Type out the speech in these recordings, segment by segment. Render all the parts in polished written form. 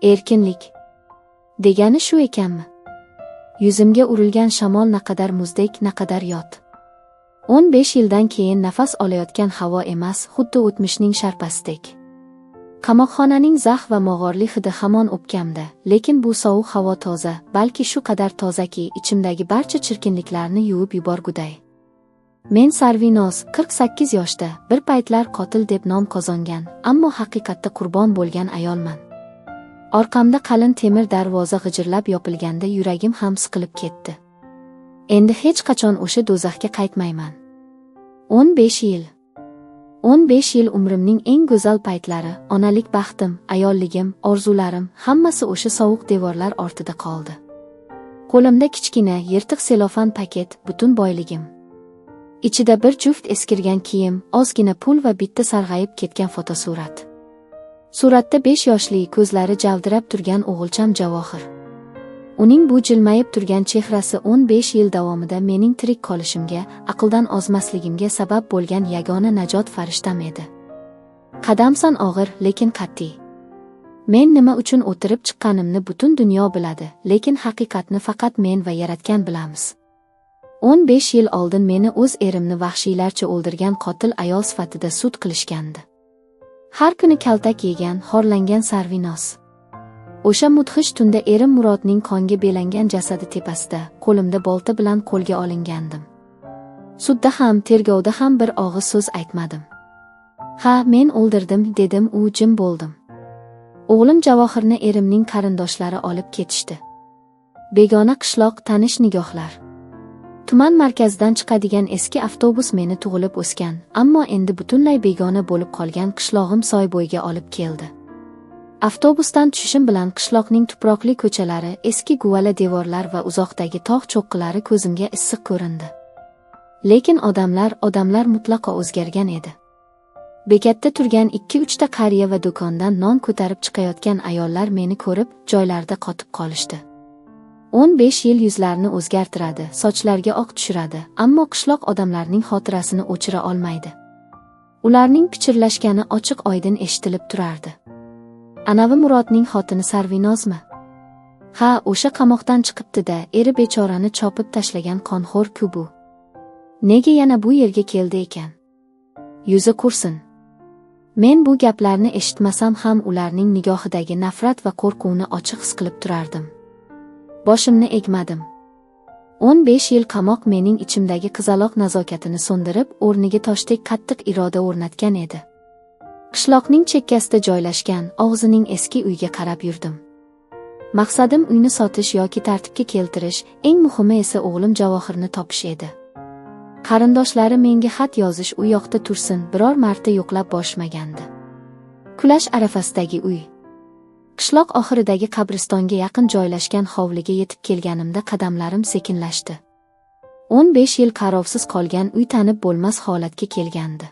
Erkinlik degani shu ekanmi? Yuzimga urilgan shamol naqadar muzdek, naqadar yot. 15 yildan keyin nafas olayotgan havo emas, xuddi o'tmishning sharpasidek. Qamoqxonaning zax va mog'orli hidi hamon o'pkamda, lekin bu sovuq havo toza, balki shu qadar tozaki, ichimdagi barcha chirkinliklarni yuvib yuborguday. Men Sarvinoz, 48 yoshda, bir paytlar qotil deb nom qozongan, ammo haqiqatda qurbon bo'lgan ayolman. Orqamda qalin temir darvoza g'ijirlab yopilganda yuragim ham siqilib ketdi. Endi hech qachon o'sha do'zaxga qaytmayman. 15 yil. 15 yil umrimning eng go'zal paytlari, onalik baxtim, ayolligim, orzularim hammasi o'sha sovuq devorlar ortida qoldi. Qo'limda kichkina, yirtiq selofan paket, butun boyligim. Ichida bir juft eskirgan kiyim, ozgina pul va bitta sarg'ayib ketgan fotosurat. Suratda 5 yoshli, ko'zlari javdirab turgan o'g'ilcham Javohir. Uning bu jilmayib turgan chehrasi 15 yil davomida mening tirik qolishimga, aqldan ozmasligimga sabab bo'lgan yagona najot farishtam edi. Qadamsan og'ir, lekin qat'iy. Men nima uchun o'tirib chiqqanimni butun dunyo biladi, lekin haqiqatni faqat men va Yaratgan bilamiz. 15 yil oldin meni o'z erimni vahshiylarcha o'ldirgan qotil ayol sifatida sud qilishgandi. Har kuni kaltak yegan, xorlangan Sarvinoz. O'sha mudhish tunda erim Murodning qonga belangan jasadi tepasida, qo'limda bolta bilan qo'lga olingandim. Sudda ham, tergovda ham bir og'iz so'z aytmadim. Ha, men o'ldirdim, dedim u jim bo'ldim. O'g'lim Javohirni erimning qarindoshlari olib ketishdi. Begona qishloq, tanish nigohlar. Tuman markazidan chiqadigan eski avtobus meni tug'ilib o'sgan, ammo endi butunlay begona bo'lib qolgan qishlog'im Soybo'yga olib keldi. Avtobusdan tushishim bilan qishloqning tuproqli ko'chalari, eski guvala devorlar va uzoqdagi tog' cho'qqilari ko'zimga issiq ko'rindi. Lekin odamlar mutlaqo o'zgargan edi. Bekatda turgan 2-3 ta qariya va do'kondan non ko'tarib chiqayotgan ayollar meni ko'rib, joylarida qotib qolishdi. 15 yil yuzlarni o'zgartiradi, sochlarga oq tushiradi, ammo qishloq odamlarning xotirasini o'chira olmaydi. Ularning pichirlashgani ochiq oydin eshitilib turardi. Anavi Murodning xotini Sarvinozmi? Ha, o'sha qamoqdan chiqibdi-da, eri bechorani chopib tashlagan qonxo'r-ku bu. Nega yana bu yerga keldi ekan? Yuzi qursin. Men bu gaplarni eshitmasam ham ularning nigohidagi nafrat va qo'rquvni ochiq his qilib turardim. Boshimni egmadim. 15 yil qamoq mening ichimdagi qizaloq nazokatini so'ndirib, o'rniga toshdek qattiq iroda o'rnatgan edi. Qishloqning chekkasida joylashgan og'zining eski uyga qarab yurdim. Maqsadim uyni sotish yoki tartibga keltirish, eng muhimi esa o'g'lim Javohirni topish edi. Qarindoshlari menga xat yozish u yoqda tursin, biror marta yo'qlab borishmagandi. Kulash arafasidagi uy. Qishloq oxiridagi qabristonga yaqin joylashgan hovliga yetib kelganimda qadamlarim sekinlashdi. 15 yil qarovsiz qolgan uy tanib bo'lmas holatga kelgandi.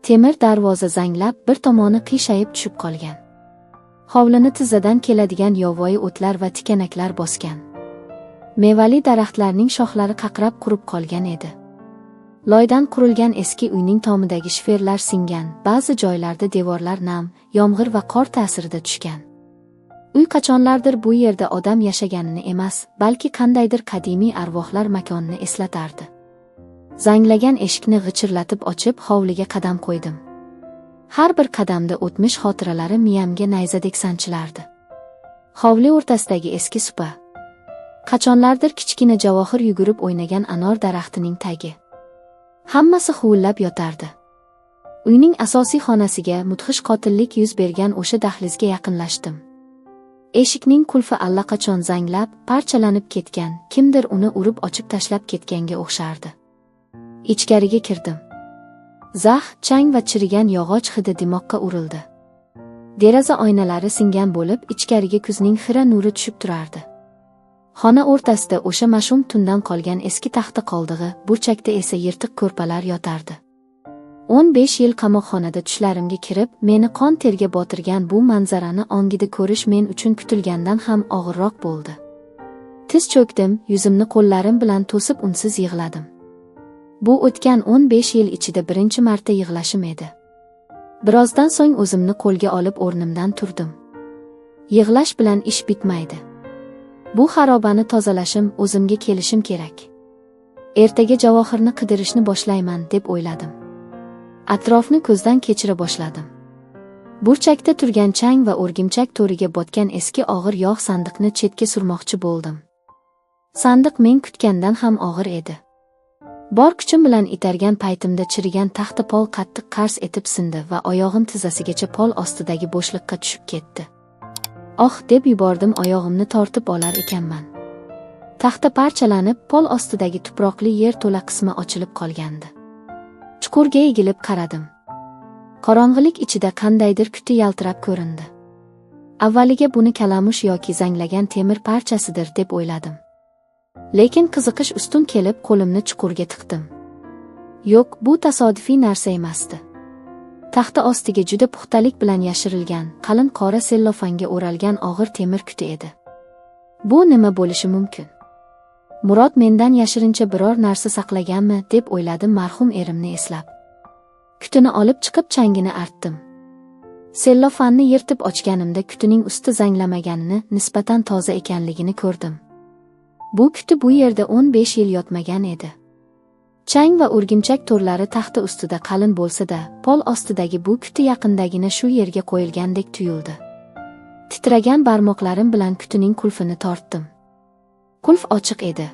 Temir darvoza zanglab, bir tomoni qiyshayib tushib qolgan. Hovlini tizzadan keladigan yovvoyi o'tlar va tikanaklar bosgan. Mevali daraxtlarning shoxlari qaqrab qurib qolgan edi. Loydan qurilgan eski uyning tomidagi shiferlar singan, ba'zi joylarda devorlar nam, yomg'ir va qor ta'sirida tushgan. Uy qachonlardir bu yerda odam yashaganini emas, balki qandaydir qadimiy arvohlar makonini eslatardi. Zanglagan eshikni g'ichirlatib ochib, hovliga qadam qo'ydim. Har bir qadamda o'tmish xotiralari miyamga nayzadek sanchilardi. Hovli o'rtasidagi eski supa. Qachonlardir kichkina Javohir yugurib o'ynagan anor daraxtining tagi. Hammasi huvillab yotardi. Uyning asosiy xonasiga mudhish qotillik yuz bergan o'sha dahlizga yaqinlashdim. Eshikning qulfi allaqachon zanglab, parchalanib ketgan, kimdir uni urib ochib tashlab ketganga o'xshardi. Ichkariga kirdim. Zax, chang va chirigan yog'och hidi dimoqqa urildi. Deraza oynalari singan bo'lib, ichkariga kuzning xira nuri tushib turardi. Xona o'rtasida o'sha mash'um tundan qolgan eski taxta qoldig'i, burchakda esa yirtiq ko'rpalar yotardi. 15 yil qamoqxonada tushlarimga kirib, meni qon terga botirgan bu manzarani ongida ko'rish men uchun kutilgandan ham og'irroq bo'ldi. Tiz cho'kdim, yuzimni qo'llarim bilan to'sib unsiz yig'ladim. Bu o'tgan 15 yil ichida birinchi marta yig'lashim edi. Birozdan so'ng o'zimni qo'lga olib o'rnimdan turdim. Yig'lash bilan ish bitmaydi. Bu xarobani tozalashim, o'zimga kelishim kerak. Ertaga Javohirni qidirishni boshlayman deb o'yladim. Atrofni ko'zdan kechira boshladim. Burchakda turgan chang va o'rgimchak to'riga botgan eski og'ir yog' sandiqni chetga surmoqchi bo'ldim. Sandiq men kutgandan ham og'ir edi. Bor kuchim bilan itargan paytimda chirigan taxta pol qattiq qars etib sindi va oyog'im tizzasigacha pol ostidagi bo'shliqqa tushib ketdi. Oh deb yubordim, oyog'imni tortib olar ekanman. Taxta parchalanib, pol ostidagi tuproqli yer to'la qismi ochilib qolgandi. Chuqurga egilib qaradim. Qorong'ilik ichida qandaydir kuti yaltirab ko'rindi. Avvaliga buni kalamush yoki zanglagan temir parchasidir deb o'yladim. Lekin qiziqish ustun kelib qo'limni chuqurga tiqdim. Yo'q, bu tasodifiy narsa emasdi. Taxta ostiga juda puxtalik bilan yashirilgan, qalin qora sellofanga o'ralgan og'ir temir kuti edi. Bu nima bo'lishi mumkin? Murod mendan yashirincha biror narsa saqlaganmi deb o'yladim marhum erimni eslab. Kutini olib chiqib changini artdim. Sellofanni yirtib ochganimda kutining usti zanglamaganini, nisbatan toza ekanligini ko'rdim. Bu kuti bu yerda 15 yil yotmagan edi. Chang va o'rgimchak to'rlari taxta ustida qalin bo'lsa-da, pol ostidagi bu kuti yaqindagina shu yerga qo'yilgandek tuyuldi. Titragan barmoqlarim bilan kutining qulfini tortdim. Qulf ochiq edi.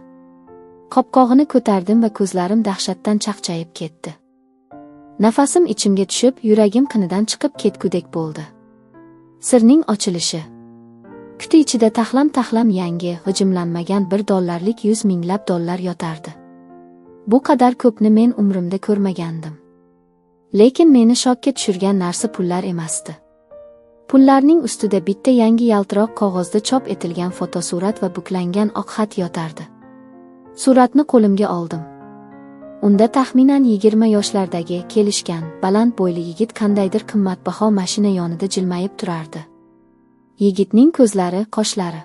Qopqog'ini ko'tardim va ko'zlarim dahshatdan chaqchayib ketdi. Nafasim ichimga tushib, yuragim qinidan chiqib ketgudek bo'ldi. Sirning ochilishi. Kuti ichida taxlam-taxlam yangi, g'ijimlanmagan $1 100 minglab dollar yotardi. Bu qadar ko'pni men umrimda ko'rmagandim. Lekin meni shokka tushirgan narsa pullar emasdi. Pullarning ustida bitta yangi yaltiroq qog'ozda chop etilgan fotosurat va buklangan oq xat yotardi. Suratni qo'limga oldim. Unda taxminan 20 yoshlardagi, kelishgan, baland bo'yli yigit qandaydir qimmatbaho mashina yonida jilmayib turardi. Yigitning ko'zlari, qoshlari.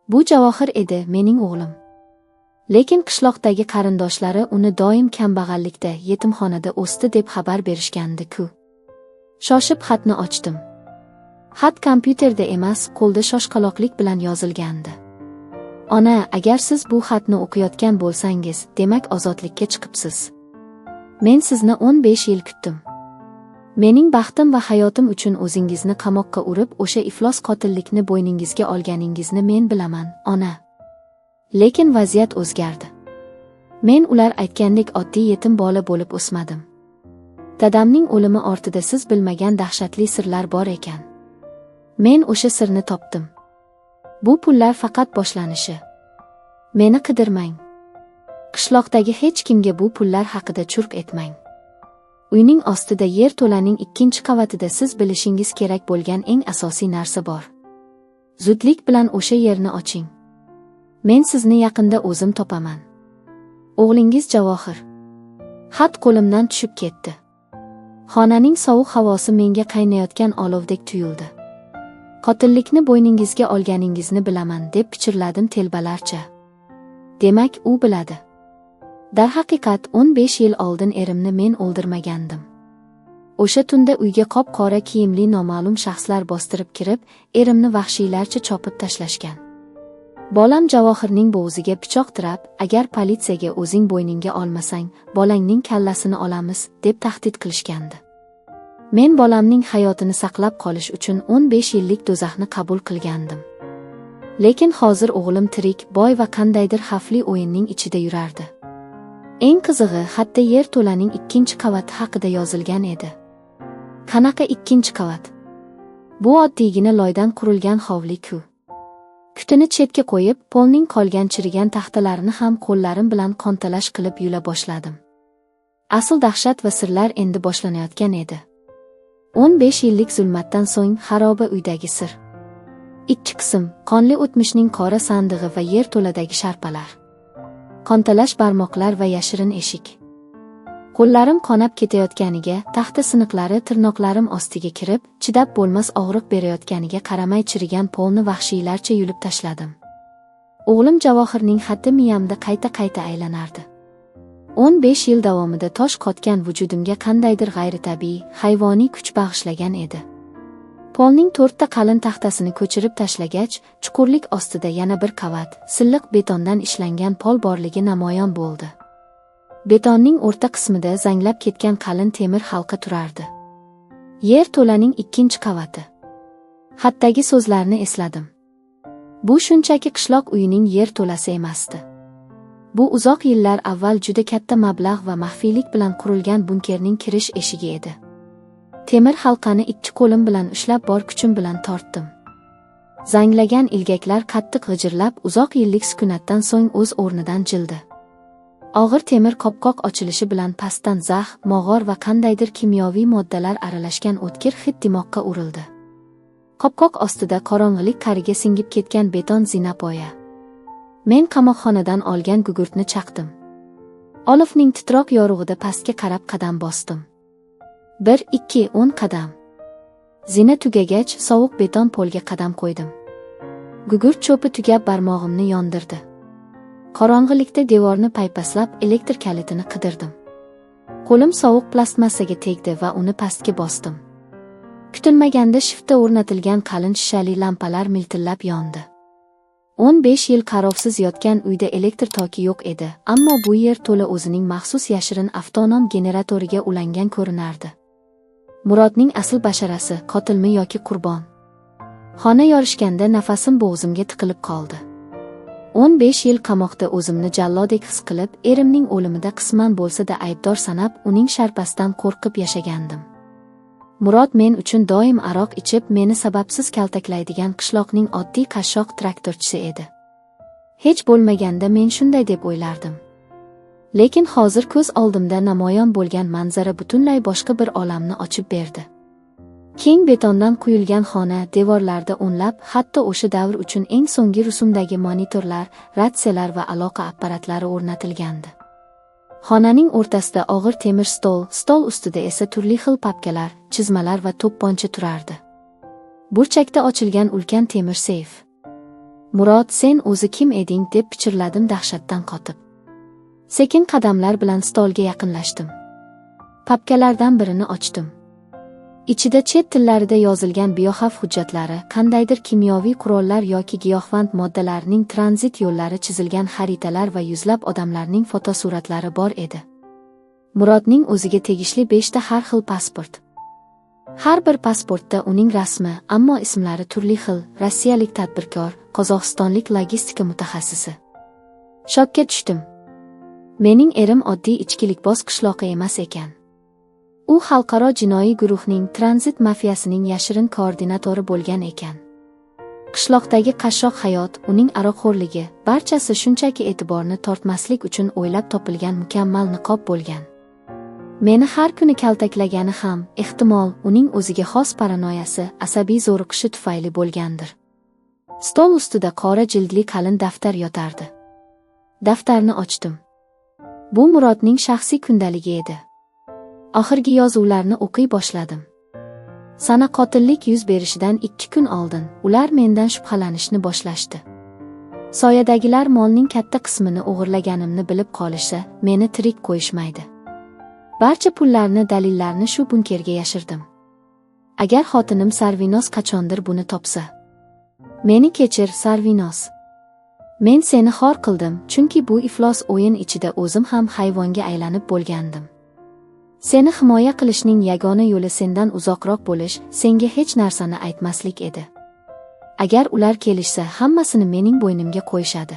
Bu Javohir edi, mening o'g'lim. Lekin qishloqdagi qarindoshlari uni doim kambag'allikda, yetimxonada o'sdi deb xabar berishgandi-ku. Shoshib xatni ochdim. Xat kompyuterda emas, qo'lda shoshqaloqlik bilan yozilgandi. Ona, agar siz bu xatni o'qiyotgan bo'lsangiz, demak ozodlikka chiqibsiz. Men sizni 15 yil kutdim. Mening baxtim va hayotim uchun o'zingizni qamoqqa urib, o'sha iflos qotillikni bo'yningizga olganingizni men bilaman, ona. Lekin vaziyat o'zgardi. Men ular aytgandek oddiy yetim bola bo'lib o'smadim. Dadamning o'limi ortida siz bilmagan dahshatli sirlar bor ekan. Men o'sha sirni topdim. Bu pullar faqat boshlanishi. Meni qidirmang. Qishloqdagi hech kimga bu pullar haqida churq etmang. Uyning ostida yer to'laning 2-chi qavatida siz bilishingiz kerak bo'lgan eng asosiy narsa bor. Zudlik bilan o'sha yerni oching. Men sizni yaqinda o'zim topaman. O'g'lingiz Javohir. Xat qo'limdan tushib ketdi. Xonaning sovuq havosi menga qaynayotgan olovdek tuyuldi. Qotillikni bo'yningizga olganingizni bilaman deb pichirladim telbalarcha. Demak, u biladi. Darhaqiqat 15 yil oldin erimni men o'ldirmagandim. O'sha tunda uyga qop-qora kiyimli noma'lum shaxslar bostirib kirib, erimni vahshiylarcha chopib tashlashgan. Bolam Javohirning bo'g'ziga pichoq tirab, agar politsiyaga o'zing bo'yningga olmasang, bolangning kallasini olamiz, deb tahdid qilishgandi. Men bolamning hayotini saqlab qolish uchun 15 yillik do'zaxni qabul qilgandim. Lekin hozir o'g'lim tirik, boy va qandaydir xavfli o'yinning ichida yurardi. Eng qizig'i, xatda yer to'laning 2-chi qavati haqida yozilgan edi. Qanaqa 2-chi qavat? Bu oddiygina loydan qurilgan hovli-ku. Kutini chetga qo'yib, polning qolgan chirigan taxtalarini ham qo'llarim bilan qontalash qilib yula boshladim. Asl dahshat va sirlar endi boshlanayotgan edi. 15 yillik zulmatdan so'ng xaroba uydagi sir. 2 qism: qonli o'tmishning qora sandig'i va yer to'ladagi sharpalar. Qontalash barmoqlar va yashirin eshik. Qo'llarim qonab ketayotganiga, taxta siniqlari tirnoqlarim ostiga kirib, chidab bo'lmas og'riq berayotganiga qaramay chirigan polni vahshiylarcha yulib tashladim. O'g'lim Javohirning xati miyamda qayta-qayta aylanardi. 15 yil davomida tosh qotgan vujudimga qandaydir g'ayritabiiy, hayvoniy kuch bag'ishlagan edi. Polning to'rtta qalin taxtasini ko'chirib tashlagach, chuqurlik ostida yana bir qavat, silliq betondan ishlangan pol borligi namoyon bo'ldi. Betonning o'rta qismida zanglab ketgan qalin temir halqa turardi. Yer to'laning ikkinchi qavati. Xatdagi so'zlarni esladim. Bu shunchaki qishloq uyining yer to'lasi emasdi. Bu uzoq yillar avval juda katta mablag' va maxfiylik bilan qurilgan bunkerning kirish eshigi edi. Temir halqani ikki qo'lim bilan ushlab bor kuchim bilan tortdim. Zanglagan ilgaklar qattiq g'ijirlab, uzoq yillik sukunatdan so'ng o'z o'rnidan jildi. Og'ir temir qopqoq ochilishi bilan pastdan zax, mog'or va qandaydir kimyoviy moddalar aralashgan o'tkir hid dimoqqa urildi. Qopqoq ostida qorong'ilik qariga singib ketgan beton zinapoya. Men qamoqxonadan olgan gugurtni chaqdim. Olovning titroq yorug'ida pastga qarab qadam bosdim. 1, 2, 10 qadam. Zina tugagach, sovuq beton polga qadam qo'ydim. Gugurt cho'pi tugab barmog'imni yondirdi. Qorong'ilikda devorni paypaslab elektr kalitini qidirdim. Qo'lim sovuq plastmassaga tegdi va uni pastga bosdim. Kutilmaganda shiftda o'rnatilgan qalin shishali lampalar miltillab yondi. 15 yil qarovsiz yotgan uyda elektr toki yo'q edi, ammo bu yer to'la o'zining maxsus yashirin avtonom generatoriga ulangan ko'rinardi. Murodning asl basharasi qotilmi yoki qurbon? Xona yorishganda nafasim bo'g'zimga tiqilib qoldi. 15 yil qamoqda o'zimni jallodek his qilib, erimning o'limida qisman bo'lsa-da aybdor sanab, uning sharpasidan qo'rqib yashagandim. Murod men uchun doim aroq ichib, meni sababsiz kaltaklaydigan qishloqning oddiy qashshoq traktorchisi edi. Hech bo'lmaganda men shunday deb o'ylardim. Lekin hozir ko'z oldimda namoyon bo'lgan manzara butunlay boshqa bir olamni ochib berdi. Keng betondan quyilgan xona, devorlarda o'nlab, hatto o'sha davr uchun eng so'nggi rusumdagi monitorlar, ratsiyalar va aloqa apparatlari o'rnatilgandi. Xonaning o'rtasida og'ir temir stol, stol ustida esa turli xil papkalar, chizmalar va to'pponcha turardi. Burchakda ochilgan ulkan temir seyf. Murod, sen o'zi kim eding, deb pichirladim dahshatdan qotib. Sekin qadamlar bilan stolga yaqinlashdim. Papkalardan birini ochdim. Ichida chet tillarida yozilgan bioxavf hujjatlari, qandaydir kimyoviy qurollar yoki giyohvand moddalarning tranzit yo'llari chizilgan xaritalar va yuzlab odamlarning fotosuratlari bor edi. Murodning o'ziga tegishli 5 ta har xil pasport. Har bir pasportda uning rasmi, ammo ismlari turli xil: rossiyalik tadbirkor, qozog'istonlik logistika mutaxassisi. Shokka tushdim. Mening erim oddiy ichkilikboz qishloqi emas ekan. U xalqaro jinoiy guruhning tranzit mafiyasining yashirin koordinatori bo'lgan ekan. Qishloqdagi qashshoq hayot, uning aroqxo'rligi, barchasi shunchaki e'tiborni tortmaslik uchun o'ylab topilgan mukammal niqob bo'lgan. Meni har kuni kaltaklagani ham, ehtimol, uning o'ziga xos paranoyasi, asabiy zo'riqishi tufayli bo'lgandir. Stol ustida qora jildli qalin daftar yotardi. Daftarni ochdim. Bu Murodning shaxsiy kundaligi edi. Oxirgi yozuvlarni o'qiy boshladim. Sana qotillik yuz berishidan 2 kun oldin ular mendan shubhalanishni boshlashdi. Soyadagilar molning katta qismini o'g'irlaganimni bilib qolishsa, meni tirik qo'yishmaydi. Barcha pullarni, dalillarni shu bunkerga yashirdim. Agar xotinim Sarvinoz qachondir buni topsa. Meni kechir, Sarvinoz. Men seni xor qildim, chunki bu iflos o'yin ichida o'zim ham hayvonga aylanib bo'lgandim. Seni himoya qilishning yagona yo'li sendan uzoqroq bo'lish, senga hech narsani aytmaslik edi. Agar ular kelishsa, hammasini mening bo'ynimga qo'yishadi.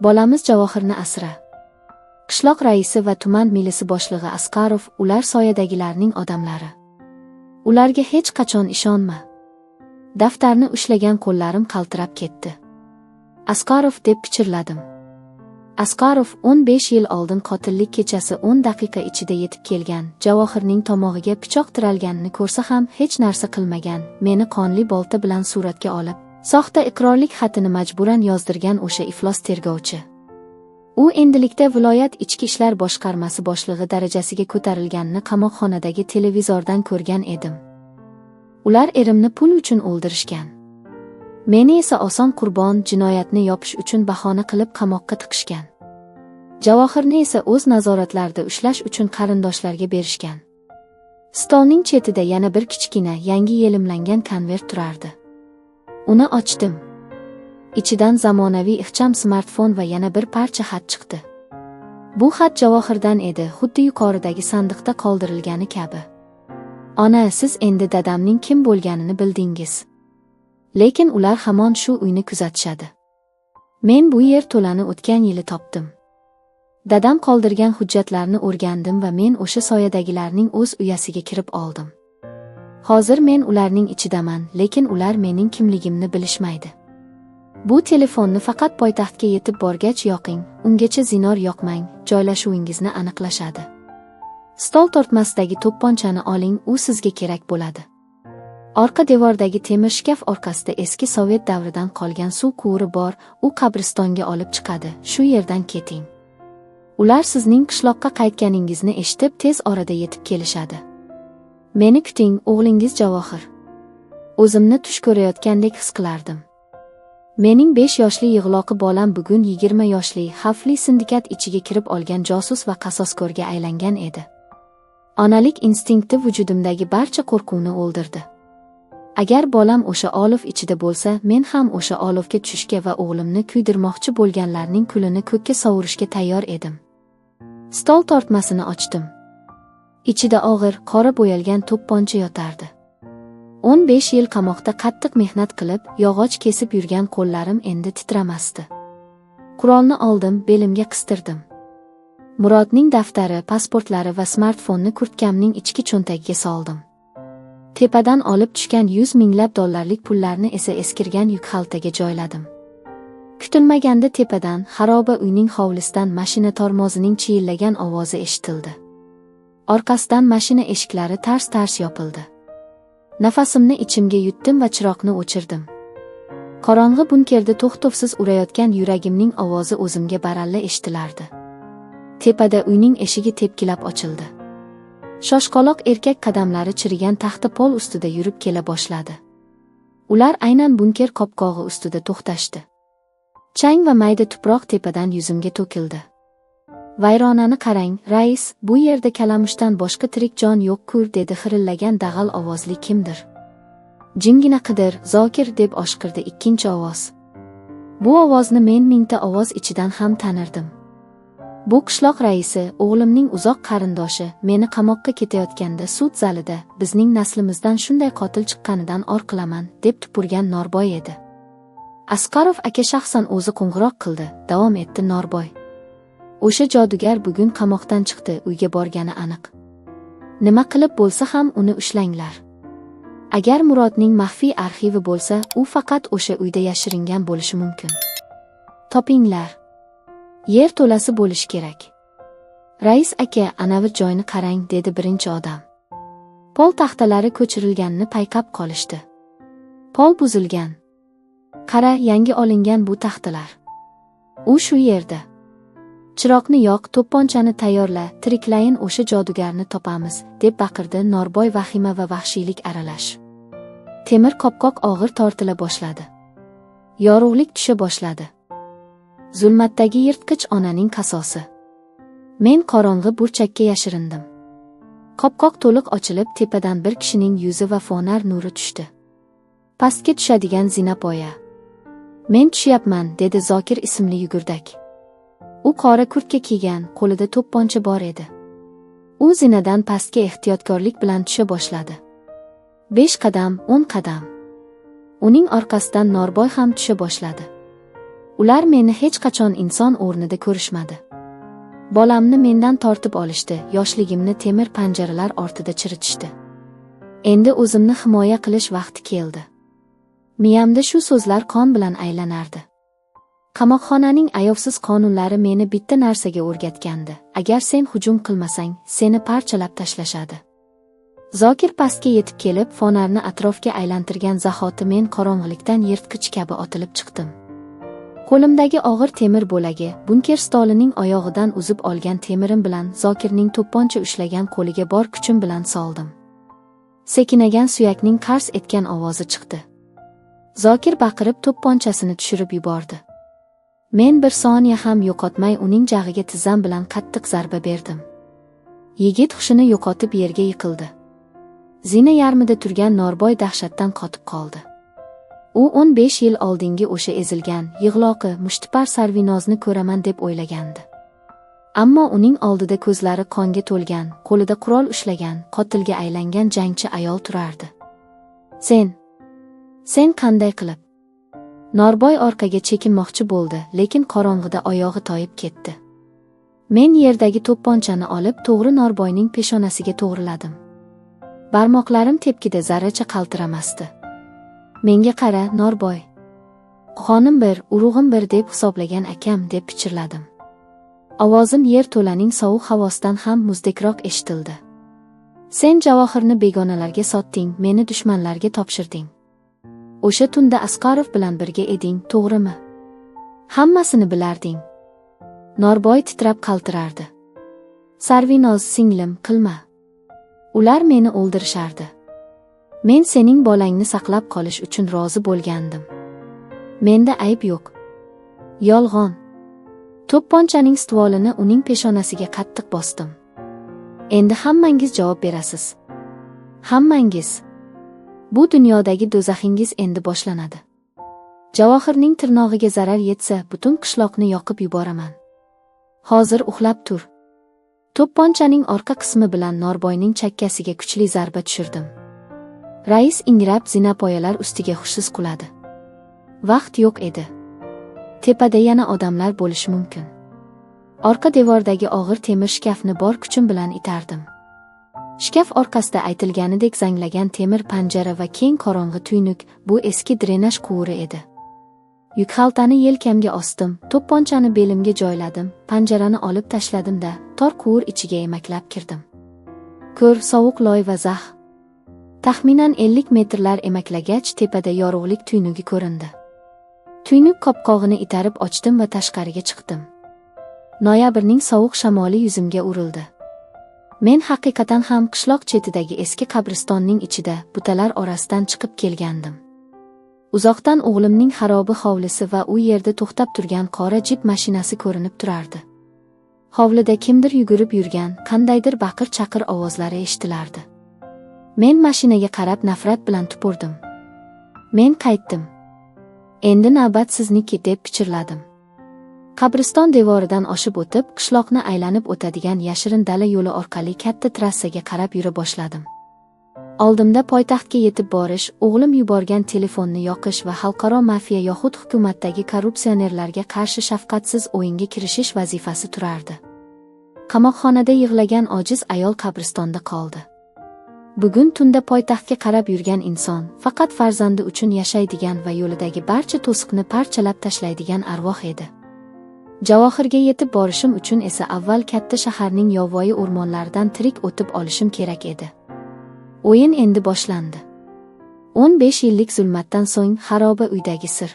Bolamiz Javohirni asra. Qishloq raisi va tuman milisi boshlig'i Asqarov, ular soyadagilarning odamlari. Ularga hech qachon ishonma. Daftarni ushlagan qo'llarim qaltirab ketdi. Asqarov, deb pichirladim. Asqarov 15 yil oldin qotillik kechasi 10 daqiqa ichida yetib kelgan, Javohirning tomog'iga pichoq tiralganini ko'rsa ham hech narsa qilmagan, meni qonli bolta bilan suratga olib, soxta iqrorlik xatini majburan yozdirgan o'sha iflos tergovchi. U endilikda viloyat ichki ishlar boshqarmasi boshlig'i darajasiga ko'tarilganini qamoqxonadagi televizordan ko'rgan edim. Ular erimni pul uchun o'ldirishgan. Meni esa oson qurbon, jinoyatni yopish uchun bahona qilib qamoqqa tiqishgan. Javohirni esa o'z nazoratlarida ushlash uchun qarindoshlarga berishgan. Stolning chetida yana bir kichkina, yangi yelimlangan konvert turardi. Uni ochdim. Ichidan zamonaviy ixcham smartfon va yana bir parcha xat chiqdi. Bu xat Javohirdan edi, xuddi yuqoridagi sandiqda qoldirilgani kabi. Ona, siz endi dadamning kim bo'lganini bildingiz. Lekin ular hamon shu uyni kuzatishadi. Men bu yer to'lani o'tgan yili topdim. Dadam qoldirgan hujjatlarni o'rgandim va men o'sha soyadagilarning o'z uyasiga kirib oldim. Hozir men ularning ichidaman, lekin ular mening kimligimni bilishmaydi. Bu telefonni faqat poytaxtga yetib borgach yoqing, ungacha zinor yoqmang, joylashuvingizni aniqlashadi. Stol tortmasidagi to'pponchani oling, u sizga kerak bo'ladi. Orqa devordagi temir shkaf orqasida eski sovet davridan qolgan suv quvuri bor, u qabristonga olib chiqadi, shu yerdan keting. Ular sizning qishloqqa qaytganingizni eshitib, tez orada yetib kelishadi. Meni kuting, o'g'lingiz Javohir. O'zimni tush ko'rayotgandek his qilardim. Mening 5 yoshli yig'loqi bolam bugun 20 yoshli xavfli sindikat ichiga kirib olgan josus va qasoskorga aylangan edi. Onalik instinkti vujudimdagi barcha qo'rquvni o'ldirdi. Agar bolam o'sha olov ichida bo'lsa, men ham o'sha olovga tushishga va o'g'limni kuydirmoqchi bo'lganlarning kulini ko'kka sovurishga tayyor edim. Stol tortmasini ochdim. Ichida og'ir, qora bo'yalgan to'pponcha yotardi. 15 yil qamoqda qattiq mehnat qilib, yog'och kesib yurgan qo'llarim endi titramasdi. Qurolni oldim, belimga qistirdim. Murodning daftari, pasportlari va smartfonni kurtkamning ichki cho'ntagiga soldim. Tepadan olib tushgan 100 minglab dollarlik pullarni esa eskirgan yukxaltaga joyladim. Kutilmaganda tepadan, xaroba uyning hovlisidan mashina tormozining chiyillagan ovozi eshitildi. Orqasidan mashina eshiklari tars-tars yopildi. Nafasimni ichimga yutdim va chiroqni o'chirdim. Qorong'i bunkerda to'xtovsiz urayotgan yuragimning ovozi o'zimga baralla eshitilardi. Tepada uyning eshigi tepkilab ochildi. Shoshqaloq erkak qadamlari chirigan taxta pol ustida yurib kela boshladi. Ular aynan bunker qopqog'i ustida to'xtashdi. Chang va mayda tuproq tepadan yuzimga to'kildi. Vayronani qarang, rais, bu yerda kalamushdan boshqa tirik jon yo'q-ku, dedi xirillagan dag'al ovozli kimdir. Jimgina qidir, Zokir, deb oshqirdi ikkinchi ovoz. Bu ovozni men mingta ovoz ichidan ham tanirdim. Bu qishloq raisi, o'g'limning uzoq qarindoshi, meni qamoqqa ketayotganda sud zalida bizning naslimizdan shunday qotil chiqqanidan or qilaman, deb tupurgan Norboy edi. Asqarov aka shaxsan o'zi qo'ng'iroq qildi, davom etdi Norboy. O'sha jodugar bugun qamoqdan chiqdi, uyga borgani aniq. Nima qilib bo'lsa ham uni ushlanglar. Agar Murodning maxfiy arxivi bo'lsa, u faqat o'sha uyda yashiringan bo'lishi mumkin. Topinglar. Yer to'lasi bo'lishi kerak. Rais aka, anavi joyni qarang, dedi birinchi odam. Pol taxtalari ko'chirilganini payqab qolishdi. Pol buzilgan. Qara, yangi olingan bu taxtalar. U shu yerda. Chiroqni yoq, to'pponchani tayyorla, tiriklayin o'sha jodugarni topamiz, deb baqirdi Norboy vahima va vahshiylik aralash. Temir qopqoq og'ir tortila boshladi. Yorug'lik tusha boshladi. Zulmatdagi yirtqich onaning qasosi. Men qorong'i burchakka yashirindim. Qopqoq to'liq ochilib, tepadan bir kishining yuzi va fonar nuri tushdi. Pastga tushadigan zinapoya. Men tushyapman, dedi Zokir ismli yugurdak. U qora kurtka kiygan, qo'lida to'pponcha bor edi. U zinadan pastga ehtiyotkorlik bilan tusha boshladi. 5 qadam, 10 qadam. Uning orqasidan Norboy ham tusha boshladi. Ular meni hech qachon inson o'rnida ko'rishmadi. Bolamni mendan tortib olishdi, yoshligimni temir panjaralar ortida chiritishdi. Endi o'zimni himoya qilish vaqti keldi. Miyamda shu so'zlar qon bilan aylanardi. Qamoqxonaning ayovsiz qonunlari meni bitta narsaga o'rgatgandi. Agar sen hujum qilmasang, seni parchalab tashlashadi. Zokir pastga yetib kelib, fonarni atrofga aylantirgan zahoti men qorong'ilikdan yirtqich kabi otilib chiqdim. Qo'limdagi og'ir temir bo'lagi, bunker stolining oyog'idan uzib olgan temirim bilan Zokirning to'pponcha ushlagan qo'liga bor kuchim bilan soldim. Sekinagan suyakning qars etgan ovozi chiqdi. Zokir baqirib to'pponchasini tushirib yubordi. Men bir soniya ham yo'qotmay uning jag'iga tizzam bilan qattiq zarba berdim. Yigit hushini yo'qotib yerga yiqildi. Zina yarmida turgan Norboy dahshatdan qotib qoldi. U 15 yil oldingi o'sha ezilgan, yig'loqi, mushtipar Sarvinozni ko'raman deb o'ylagandi. Ammo uning oldida ko'zlari qonga to'lgan, qo'lida qurol ushlagan, qotilga aylangan jangchi ayol turardi. Sen qanday qilib? Norboy orqaga chekinmoqchi bo'ldi, lekin qorong'ida oyog'i toyib ketdi. Men yerdagi to'pponchani olib, to'g'ri Norboyning peshonasiga to'g'riladim. Barmoqlarim tepkida zarracha qaltiramasdi. Menga qara, Norboy. Qonim bir, urug'im bir deb hisoblagan akam, deb pichirladim. Ovozim yer to'laning sovuq havosidan ham muzdekroq eshitildi. Sen Javohirni begonalarga sotding, meni dushmanlarga topshirding. O'sha tunda Asqarov bilan birga eding, to'g'rimi? Hammasini bilarding. Norboy titrab qaltirardi. Sarvinoz singlim, qilma. Ular meni o'ldirishardi. Men sening bolangni saqlab qolish uchun rozi bo'lgandim. Menda ayb yo'q. Yolg'on. To'pponchaning stvolini uning peshonasiga qattiq bosdim. Endi hammangiz javob berasiz. Hammangiz. Bu dunyodagi do'zaxingiz endi boshlanadi. Javohirning tirnog'iga zarar yetsa, butun qishloqni yoqib yuboraman. Hozir uxlab tur. To'pponchaning orqa qismi bilan Norboyning chakkasiga kuchli zarba tushirdim. Rais ingrab zinapoyalar ustiga hushsiz quladi. Vaqt yo'q edi. Tepada yana odamlar bo'lishi mumkin. Orqa devordagi og'ir temir shkafni bor kuchim bilan itardim. Shkaf orqasida aytilganidek zanglagan temir panjara va keng qorong'i tuynuk, bu eski drenaj quvuri edi. Yukxaltani yelkamga osdim, to'pponchani belimga joyladim, panjarani olib tashladim-da, tor quvur ichiga emaklab kirdim. Ko'r, sovuq loy va zax. Taxminan 50 metrlar emaklagach, tepada yorug'lik tuynugi ko'rindi. Tuynuk qopqog'ini itarib ochdim va tashqariga chiqdim. Noyabrning sovuq shamoli yuzimga urildi. Men haqiqatan ham qishloq chetidagi eski qabristonning ichida, butalar orasidan chiqib kelgandim. Uzoqdan o'g'limning xarobi hovlisi va u yerda to'xtab turgan qora jip mashinasi ko'rinib turardi. Hovlida kimdir yugurib yurgan, qandaydir baqir-chaqir ovozlari eshitilardi. Men mashinaga qarab nafrat bilan tupurdim. Men qaytdim. Endi navbat sizniki, deb pichirladim. Qabriston devoridan oshib o'tib, qishloqni aylanib o'tadigan yashirin dala yo'li orqali katta trassaga qarab yura boshladim. Oldimda poytaxtga yetib borish, o'g'lim yuborgan telefonni yoqish va xalqaro mafiya yoxud hukumatdagi korrupsionerlarga qarshi shafqatsiz o'yinga kirishish vazifasi turardi. Qamoqxonada yig'lagan ojiz ayol qabristonda qoldi. Bugun tunda poytaxtga qarab yurgan inson, faqat farzandi uchun yashaydigan va yo'lidagi barcha to'siqni parchalab tashlaydigan arvoh edi. Javohirga yetib borishim uchun esa avval katta shaharning yovvoyi o'rmonlaridan tirik o'tib olishim kerak edi. O'yin endi boshlandi. 15 yillik zulmatdan so'ng xaroba uydagi sir.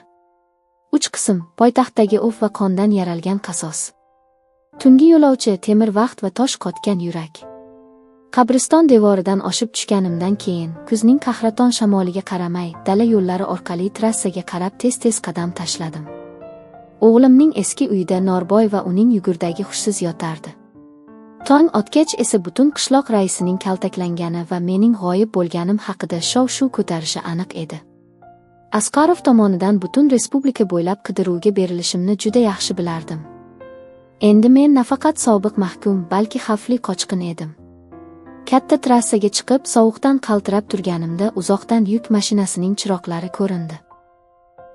3 qism: poytaxtdagi o'f va qondan yaralgan qasos. Tungi yo'lovchi, temir vaqt va tosh qotgan yurak. Qabriston devoridan oshib tushganimdan keyin, kuzning qahraton shamoliga qaramay, dala yo'llari orqali trassaga qarab tez-tez qadam tashladim. O'g'limning eski uyida Norboy va uning yugurdagi hushsiz yotardi. Tong otgach esa butun qishloq raisining kaltaklangani va mening g'oyib bo'lganim haqida shov-shuv ko'tarishi aniq edi. Asqarov tomonidan butun respublika bo'ylab qidiruvga berilishimni juda yaxshi bilardim. Endi men nafaqat sobiq mahkum, balki xavfli qochqin edim. Katta trassaga chiqib, sovuqdan qaltirab turganimda uzoqdan yuk mashinasining chiroqlari ko'rindi.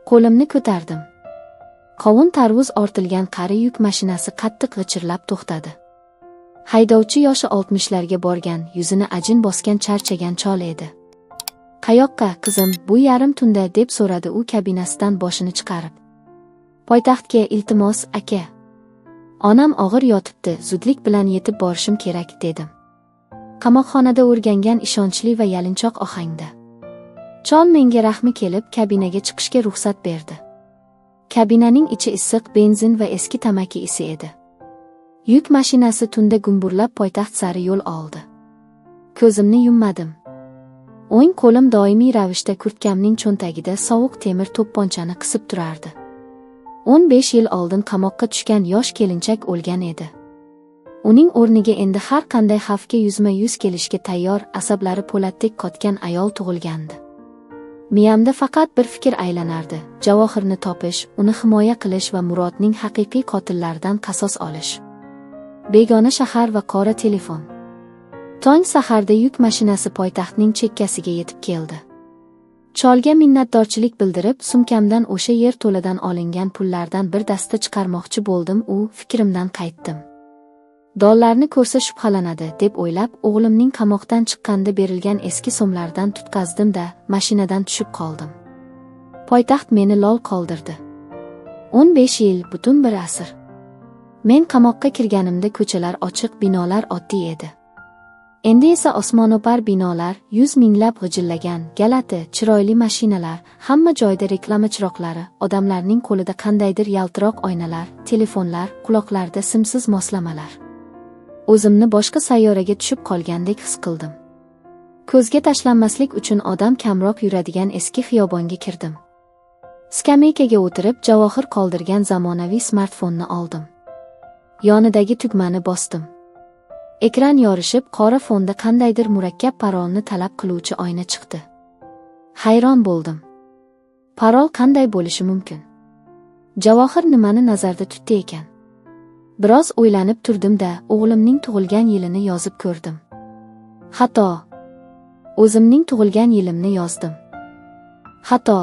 Qo'limni ko'tardim. Qovun tarvuz ortilgan qari yuk mashinasi qattiq g'ichirlab to'xtadi. Haydovchi yoshi 60larga borgan, yuzini ajin bosgan charchagan chol edi. "Qayoqqa, qizim, bu yarim tunda?" deb so'radi u kabinasidan boshini chiqarib. "Poytaxtga, iltimos, aka. Onam og'ir yotibdi, zudlik bilan yetib borishim kerak", dedim. Qamoqxonada o'rgangan ishonchli va yalinchoq ohangda. Chol menga rahmi kelib, kabinaga chiqishga ruxsat berdi. Kabinaning ichi issiq benzin va eski tamaki isi edi. Yuk mashinasi tunda gumburlab poytaxt sari yo'l oldi. Ko'zimni yummadim. O'ng qo'lim doimiy ravishda kurtkamning cho'ntagida sovuq temir to'pponchani qisib turardi. 15 yil oldin qamoqqa tushgan yosh kelinchak o'lgan edi. Uning o'rniga endi har qanday xavfga yuzma-yuz kelishga tayyor, asablari po'latdek qotgan ayol tug'ilgandi. Miyamda faqat bir fikr aylanardi: Javohirni topish, uni himoya qilish va Murodning haqiqiy qotillaridan qasos olish. Begona shahar va qora telefon. Tong saharda yuk mashinasi poytaxtning chekkasiga yetib keldi. Cholga minnatdorchilik bildirib, sumkamdan o'sha yer to'ladan olingan pullardan bir dasta chiqarmoqchi bo'ldim, u fikrimdan qaytdim. Dollarni ko'rsa shubhalanadi, deb o'ylab, o'g'limning qamoqdan chiqqanda berilgan eski so'mlardan tutqazdim-da, mashinadan tushib qoldim. Poytaxt meni lol qoldirdi. 15 yil, butun bir asr. Men qamoqqa kirganimda ko'chalar ochiq, binolar oddiy edi. Endi esa osmono'par binolar, yuz minglab g'ijillagan, galati, chiroyli mashinalar, hamma joyda reklama chiroqlari, odamlarning qo'lida qandaydir yaltiroq oynalar, telefonlar, quloqlarda simsiz moslamalar. O'zimni boshqa sayyoraga tushib qolgandek his qildim. Ko'zga tashlanmaslik uchun odam kamroq yuradigan eski xiyobonga kirdim. Skameykaga o'tirib, Javohir qoldirgan zamonaviy smartfonni oldim. Yonidagi tugmani bosdim. Ekran yorishib, qora fonda qandaydir murakkab parolni talab qiluvchi oyna chiqdi. Hayron bo'ldim. Parol qanday bo'lishi mumkin? Javohir nimani nazarda tutdi ekan? Biroz o'ylanib turdim-da, o'g'limning tug'ilgan yilini yozib ko'rdim. Xato. O'zimning tug'ilgan yilimni yozdim. Xato.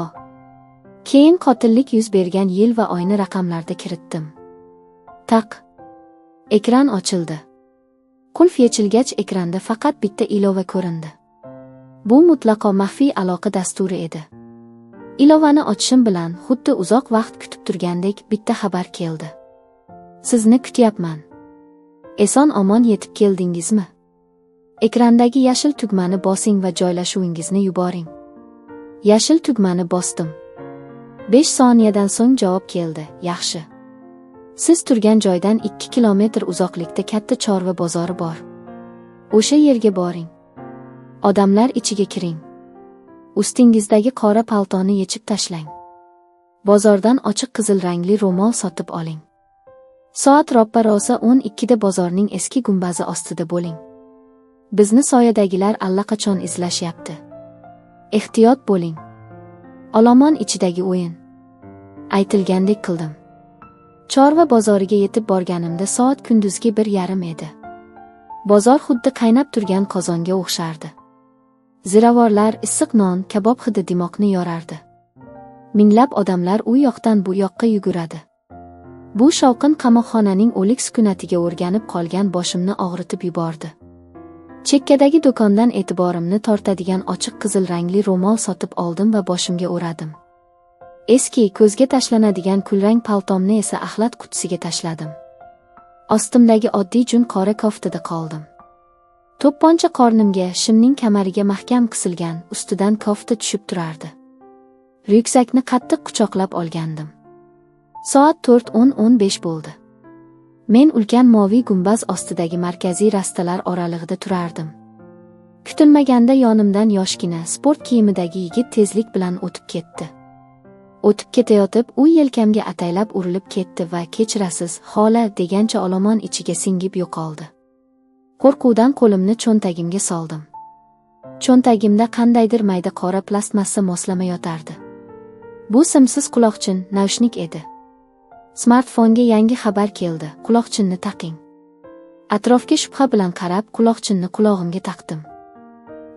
Keyin qotillik yuz bergan yil va oyni raqamlarda kiritdim. Taq. Ekran ochildi. Qulf yechilgach ekranda faqat bitta ilova ko'rindi. Bu mutlaqo maxfiy aloqa dasturi edi. Ilovani ochishim bilan xuddi uzoq vaqt kutib turgandek bitta xabar keldi. Sizni kutyapman. Eson omon yetib keldingizmi? Ekrandagi yashil tugmani bosing va joylashuvingizni yuboring. Yashil tugmani bosdim. 5 soniyadan so'ng javob keldi. Yaxshi. Siz turgan joydan 2 kilometr uzoqlikda katta chorva bozori bor. O'sha yerga boring. Odamlar ichiga kiring. Ustingizdagi qora paltoni yechib tashlang. Bozordan ochiq qizil rangli ro'mol sotib oling. Soat roppa-rosa 12da bozorning eski gumbazi ostida bo'ling. Bizni soyadagilar allaqachon izlashyapti. Ehtiyot bo'ling. Olomon ichidagi o'yin. Aytilgandek qildim. Chorva bozoriga yetib borganimda soat kunduzgi 1:30 edi. Bozor xuddi qaynab turgan qozonga o'xshardi. Ziravorlar, issiq non, kabob hidi dimoqni yorardi. Minglab odamlar u yoqdan bu yoqqa yuguradi. Bu shovqin qamoqxonaning o'lik sukunatiga o'rganib qolgan boshimni og'ritib yubordi. Chekkadagi do'kondan e'tiborimni tortadigan ochiq qizil rangli ro'mol sotib oldim va boshimga o'radim. Eski, ko'zga tashlanadigan kulrang paltomni esa axlat qutisiga tashladim. Ostimdagi oddiy jun qora koftada qoldim. To'pponcha qornimga, shimning kamariga mahkam qisilgan, ustidan kofta tushib turardi. Ryuksakni qattiq quchoqlab olgandim. Soat 4:10-15 bo'ldi. Men ulkan moviy gumbaz ostidagi markaziy rastalar oralig'ida turardim. Kutilmaganda yonimdan yoshgina, sport kiyimidagi yigit tezlik bilan o'tib ketdi. O'tib ketayotib, u yelkamga ataylab urilib ketdi va kechirasiz, xola degancha olomon ichiga singib yo'qoldi. Qo'rquvdan qo'limni cho'ntagimga soldim. Cho'ntagimda qandaydir mayda qora plastmassa moslama yotardi. Bu simsiz quloqchin, naushnik edi. Smartfonga yangi xabar keldi: quloqchinni taqing. Atrofga shubha bilan qarab, quloqchinni qulog'imga taqdim.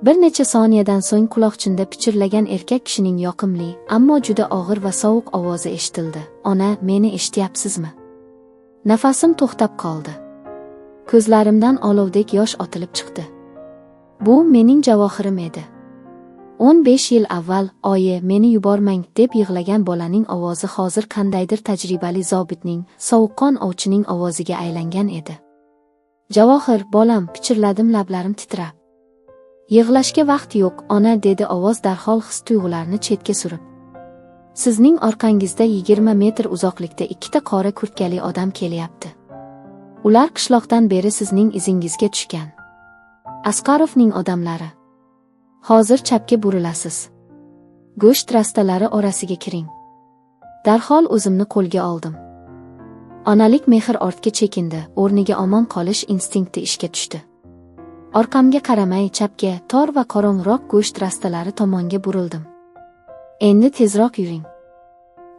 Bir necha soniyadan so'ng quloqchinda pichirlagan erkak kishining yoqimli, ammo juda og'ir va sovuq ovozi eshitildi. Ona, meni eshityapsizmi? Nafasim to'xtab qoldi. Ko'zlarimdan olovdek yosh otilib chiqdi. Bu mening Javohirim edi. 15 yil avval, oyi, meni yubormang, deb yig'lagan bolaning ovozi hozir qandaydir tajribali zobitning, sovuqqon ovchining ovoziga aylangan edi. Javohir, bolam, pichirladim lablarim titrab. Yig'lashga vaqt yo'q, ona, dedi ovoz darhol his-tuyg'ularni chetga surib. Sizning orqangizda 20 metr uzoqlikda ikkita qora kurtkali odam kelyapti. Ular qishloqdan beri sizning izingizga tushgan. Asqarovning odamlari. Hozir chapga burilasiz. Go'sht rastalari orasiga kiring. Darhol o'zimni qo'lga oldim. Onalik mehr ortga chekindi, o'rniga omon qolish instinkti ishga tushdi. Orqamga qaramay chapga, tor va qorong'iroq go'sht rastalari tomonga burildim. Endi tezroq yuring.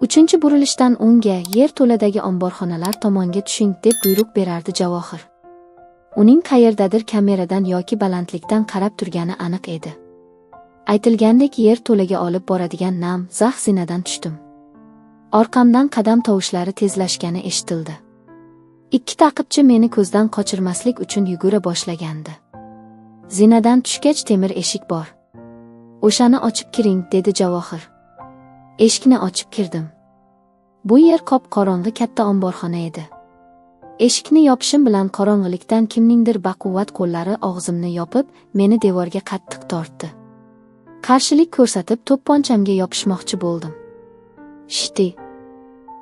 3-burilishdan o'ngga, yer to'ladagi omborxonalar tomonga tushing, deb buyruq berardi Javohir. Uning qayerdadir kameradan yoki balandlikdan qarab turgani aniq edi. Aytilgandek yer to'laga olib boradigan nam, zax zinadan tushdim. Orqamdan qadam tovushlari tezlashgani eshitildi. 2 ta'qibchi meni ko'zdan qochirmaslik uchun yugura boshlagandi. Zinadan tushgach temir eshik bor. O'shani ochib kiring, dedi Javohir. Eshikni ochib kirdim. Bu yer qop-qorong'i katta omborxona edi. Eshikni yopishim bilan qorong'ilikdan kimningdir baquvvat qo'llari og'zimni yopib, meni devorga qattiq tortdi. Qarshilik ko'rsatib to'pponchamga yopishmoqchi bo'ldim. Shti.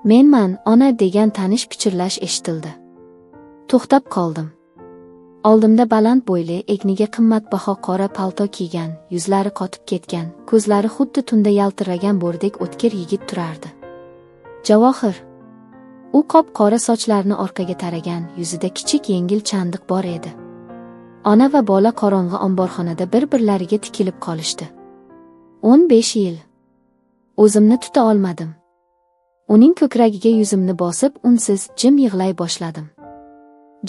Menman, ona, degan tanish pichirlash eshitildi. To'xtab qoldim. Oldimda baland bo'yli, egniga qimmatbaho qora palto kiygan, yuzlari qotib ketgan, ko'zlari xuddi tunda yaltiragan bo'rdek o'tkir yigit turardi. Javohir. U qop-qora sochlarini orqaga taragan, yuzida kichik yengil chandiq bor edi. Ona va bola qorong'i omborxonada bir-birlariga tikilib qolishdi. 15 yil. O'zimni tuta olmadim. Uning ko'kragiga yuzimni bosib, unsiz jim yig'lay boshladim.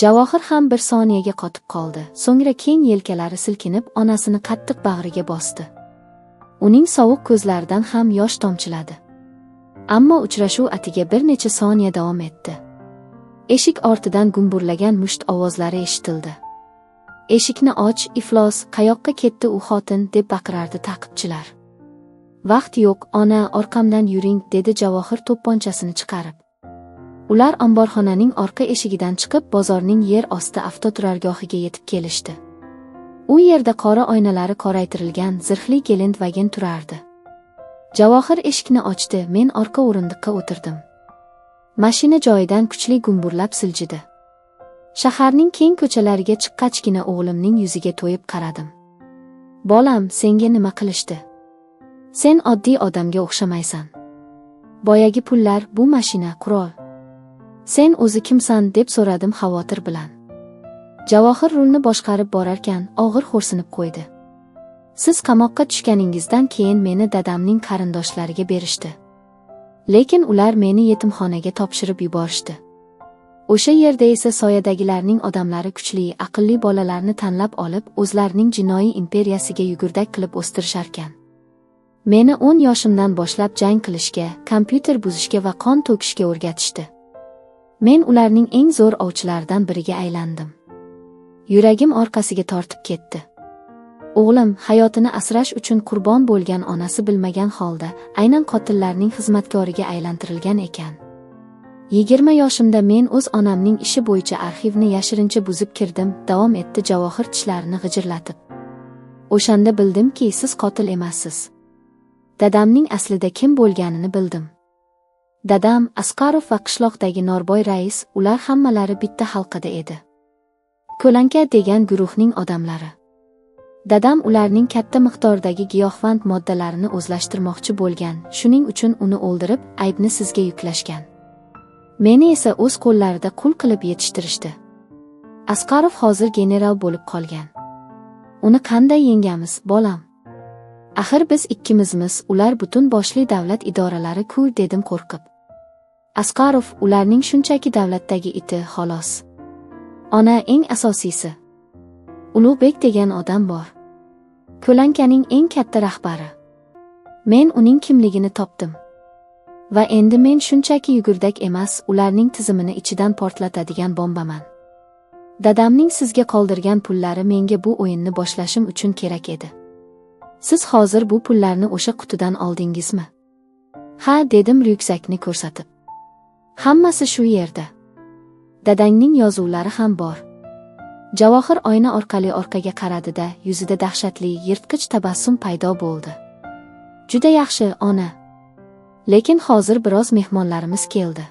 Javohir ham bir soniyaga qotib qoldi. So'ngra keng yelkalari silkinib, onasini qattiq bag'riga bosdi. Uning sovuq ko'zlaridan ham yosh tomchiladi. Ammo uchrashuv atiga bir necha soniya davom etdi. Eshik ortidan gumburlagan musht ovozlari eshitildi. Eshikni och, iflos, qayoqqa ketdi u xotin, deb baqirardi ta'qibchilar. Vaqt yo'q, ona, orqamdan yuring, dedi Javohir to'pponchasini chiqarib. Ular omborxonaning orqa eshigidan chiqib, bozorning yer osti avtoturargohiga yetib kelishdi. U yerda qora oynalari qoraytirilgan zirhli Gelendwagen turardi. Javohir eshikni ochdi, men orqa o'rindiqqa o'tirdim. Mashina joyidan kuchli gumburlab siljidi. Shaharning keng ko'chalariga chiqqachgina o'g'limning yuziga to'yib qaradim. Bolam, senga nima qilishdi? Sen oddiy odamga o'xshamaysan. Boyagi pullar, bu mashina, qurol. Sen o'zi kimsan, deb so'radim xavotir bilan. Javohir rulni boshqarib borarkan, og'ir xo'rsinib qo'ydi. Siz qamoqqa tushganingizdan keyin meni dadamning qarindoshlariga berishdi. Lekin ular meni yetimxonaga topshirib yuborishdi. O'sha yerda esa soyadagilarning odamlari kuchli, aqlli bolalarni tanlab olib, o'zlarining jinoiy imperiyasiga yugurdak qilib o'stirisharkan. Meni 10 yoshimdan boshlab jang qilishga, kompyuter buzishga va qon to'kishga o'rgatishdi. Men ularning eng zo'r ovchilaridan biriga aylandim. Yuragim orqasiga tortib ketdi. O'g'lim hayotini asrash uchun qurbon bo'lgan onasi bilmagan holda aynan qotillarning xizmatkoriga aylantirilgan ekan. 20 yoshimda men o'z onamning ishi bo'yicha arxivni yashirincha buzib kirdim, davom etdi Javohir tishlarini g'ijirlatib. O'shanda bildimki, siz qotil emassiz. Dadamning aslida kim bo'lganini bildim. Dadam, Asqarov va qishloqdagi Norboy rais, ular hammalari bitta halqada edi. Ko'lanka degan guruhning odamlari. Dadam ularning katta miqdordagi giyohvand moddalarini o'zlashtirmoqchi bo'lgan, shuning uchun uni o'ldirib, aybni sizga yuklashgan. Meni esa o'z qo'llarida qul qilib yetishtirishdi. Asqarov hozir general bo'lib qolgan. Uni qanday yengamiz, bolam? Axir biz ikkimizmiz, ular butun boshli davlat idoralari ku, dedim qo'rqib. Asqarov ularning shunchaki davlatdagi iti, xolos. Ona, eng asosiysi. Ulug'bek degan odam bor. Ko'lankaning eng katta rahbari. Men uning kimligini topdim. Va endi men shunchaki yugurdak emas, ularning tizimini ichidan portlatadigan bombaman. Dadamning sizga qoldirgan pullari menga bu o'yinni boshlashim uchun kerak edi. Siz hozir bu pullarni o'sha qutidan oldingizmi? Ha, dedim ryukzakni ko'rsatib. Hammasi shu yerda. Dadangning yozuvlari ham bor. Javohir oyna orqali orqaga qaradi-da, yuzida dahshatli, yirtqich tabassum paydo bo'ldi. Juda yaxshi, ona. Lekin hozir biroz mehmonlarimiz keldi.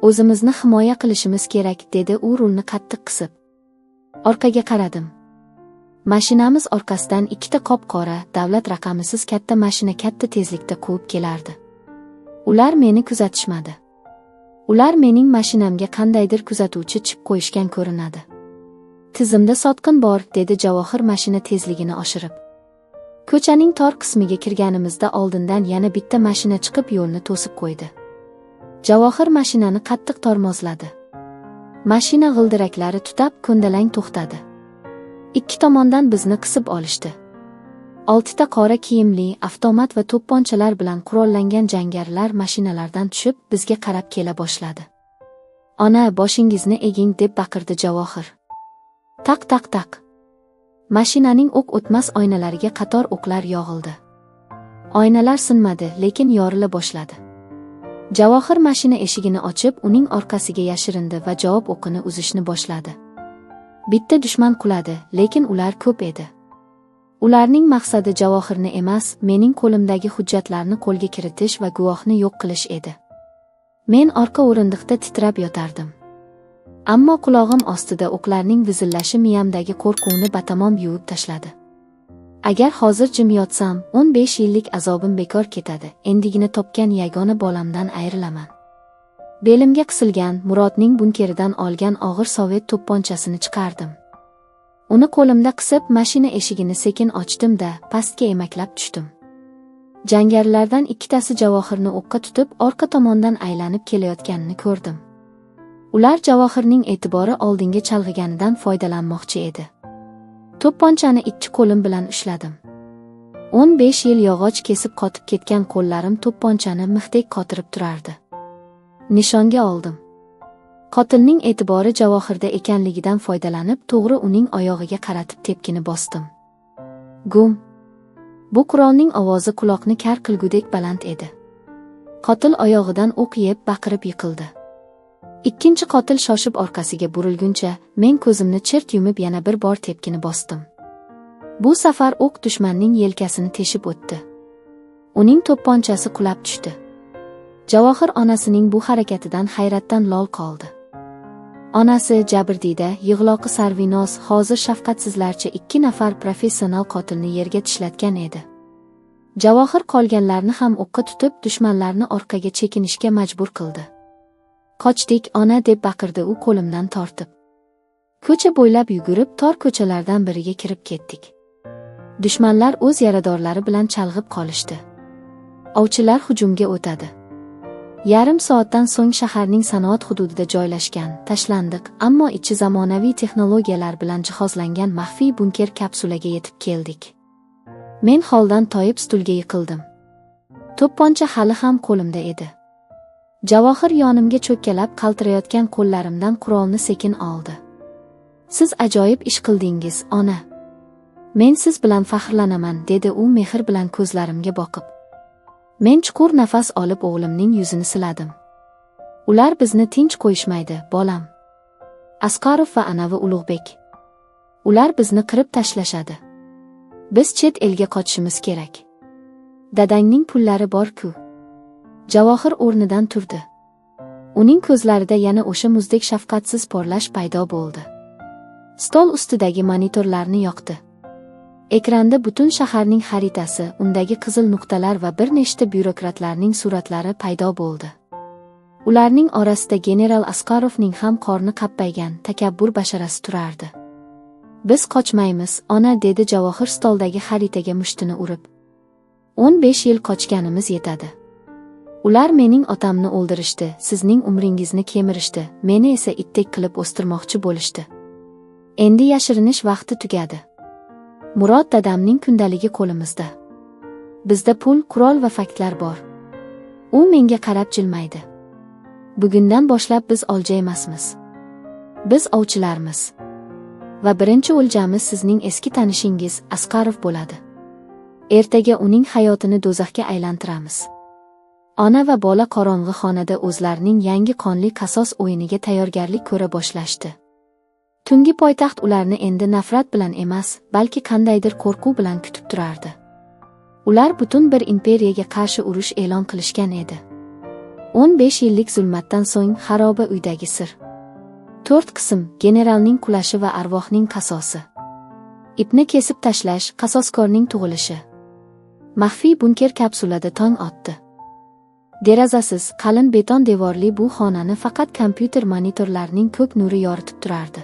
O'zimizni himoya qilishimiz kerak, dedi u rulni qattiq qisib. Orqaga qaradim. Mashinamiz orqasidan ikkita qop-qora, davlat raqamisiz katta mashina katta tezlikda quvib kelardi. Ular meni kuzatishmadi. Ular mening mashinamga qandaydir kuzatuvchi chip qo'yishgan ko'rinadi. Tizimda sotqin bor, dedi Javohir mashina tezligini oshirib. Ko'chaning tor qismiga kirganimizda oldindan yana bitta mashina chiqib yo'lni to'sib qo'ydi. Javohir mashinani qattiq tormozladi. Mashina g'ildiraklari tutab, ko'ndalang to'xtadi. Ikki tomondan bizni qisib olishdi. 6 ta qora kiyimli, avtomat va to'pponchalar bilan qurollangan jangarilar mashinalardan tushib, bizga qarab kela boshladi. Ona, boshingizni eging, deb baqirdi Javohir. Taq taq taq. Mashinaning o'q o'tmas oynalariga qator o'qlar yog'ildi. Oynalar sinmadi, lekin yorila boshladi. Javohir mashina eshigini ochib, uning orqasiga yashirindi va javob o'qini uzishni boshladi. Bitta dushman quladi, lekin ular ko'p edi. Ularning maqsadi Javohirni emas, mening qo'limdagi hujjatlarni qo'lga kiritish va guvohni yo'q qilish edi. Men orqa o'rindiqda titrab yotardim. Ammo qulog'im ostida o'qlarning vizillashi miyamdagi qo'rquvni batamom yuvib tashladi. Agar hozir jim yotsam, 15 yillik azobim bekor ketadi, endigina topgan yagona bolamdan ayrilaman. Belimga qisilgan Murodning bunkeridan olgan og'ir sovet to'pponchasini chiqardim. Uni qo'limda qisib, mashina eshigini sekin ochdim-da, pastga emaklab tushdim. Jangarilardan ikkitasi Javohirni o'qqa tutib, orqa tomondan aylanib kelayotganini ko'rdim. Ular Javohirning e'tibori oldinga chalg'iganidan foydalanmoqchi edi. To'pponchani ikki qo'lim bilan ushladim. 15 yil yog'och kesib qotib ketgan qo'llarim to'pponchani mixdek qotirib turardi. Nishonga oldim. Qotilning e'tibori Javohirda ekanligidan foydalanib, to'g'ri uning oyog'iga qaratib tepkini bosdim. Gum! Bu qurolning ovozi quloqni kar qilgudek baland edi. Qotil oyog'idan o'q yeb baqirib yiqildi. Ikkinchi qotil shoshib orqasiga burilguncha, men ko'zimni chirt yumib yana bir bor tepkini bosdim. Bu safar o'q dushmanning yelkasini teshib o'tdi. Uning to'pponchasi qulab tushdi. Javohir onasining bu harakatidan hayratdan lol qoldi. Onasi jabirdiyda, yig'loqi Sarvinoz hozir shafqatsizlarcha 2 nafar professional qotilni yerga tishlatgan edi. Javohir qolganlarni ham o'qqa tutib, dushmanlarni orqaga chekinishga majbur qildi. Qochdik, ona, deb baqirdi u qo'limdan tortib. Ko'cha bo'ylab yugurib, tor ko'chalardan biriga kirib ketdik. Dushmanlar o'z yaradorlari bilan chalg'ib qolishdi. Ovchilar hujumga o'tadi. Yarim soatdan so'ng shaharning sanoat hududida joylashgan, tashlandiq, ammo ichi zamonaviy texnologiyalar bilan jihozlangan maxfiy bunker kapsulaga yetib keldik. Men holdan toyib stulga yiqildim. To'pponcha hali ham qo'limda edi. Javohir yonimga cho'kkalab qaltirayotgan qo'llarimdan qurolni sekin oldi. Siz ajoyib ish qildingiz, ona. Men siz bilan faxrlanaman, dedi u mehr bilan ko'zlarimga boqib. Men chuqur nafas olib o'g'limning yuzini siladim. Ular bizni tinch qo'yishmaydi, bolam. Asqarov va anavi Ulug'bek. Ular bizni qirib tashlashadi. Biz chet elga qochishimiz kerak. Dadangning pullari bor-ku. Javohir o'rnidan turdi. Uning ko'zlarida yana o'sha muzdek shafqatsiz porlash paydo bo'ldi. Stol ustidagi monitorlarni yoqdi. Ekranda butun shaharning xaritasi, undagi qizil nuqtalar va bir nechta byurokratlarning suratlari paydo bo'ldi. Ularning orasida general Asqarovning ham qorni qappaygan takabbur basharasi turardi. Biz qochmaymiz, ona, dedi Javohir stoldagi xaritaga mushtini urib. 15 yil qochganimiz yetadi. Ular mening otamni o'ldirishdi, sizning umringizni kemirishdi, meni esa itdek qilib o'stirmoqchi bo'lishdi. Endi yashirinish vaqti tugadi. Murod dadamning kundaligi qo'limizda. Bizda pul, qurol va faktlar bor. U menga qarab jilmaydi. Bugundan boshlab biz olja emasmiz. Biz ovchilarmiz. Va birinchi o'ljamiz sizning eski tanishingiz Asqarov bo'ladi. Ertaga uning hayotini do'zaxga aylantiramiz. Ona va bola qorong'i xonada o'zlarining yangi qonli qasos o'yiniga tayyorgarlik ko'ra boshlashdi. Tungi poytaxt ularni endi nafrat bilan emas, balki qandaydir qo'rquv bilan kutib turardi. Ular butun bir imperiyaga qarshi urush e'lon qilishgan edi. 15 yillik zulmatdan so'ng xaroba uydagi sir. 4 qism: generalning qulashi va arvohning qasosi. Ipni kesib tashlash, qasoskorning tug'ilishi. Maxfiy bunker kapsulada tong otdi. Derazasiz, qalin beton devorli bu xonani faqat kompyuter monitorlarining ko'k nuri yoritib turardi.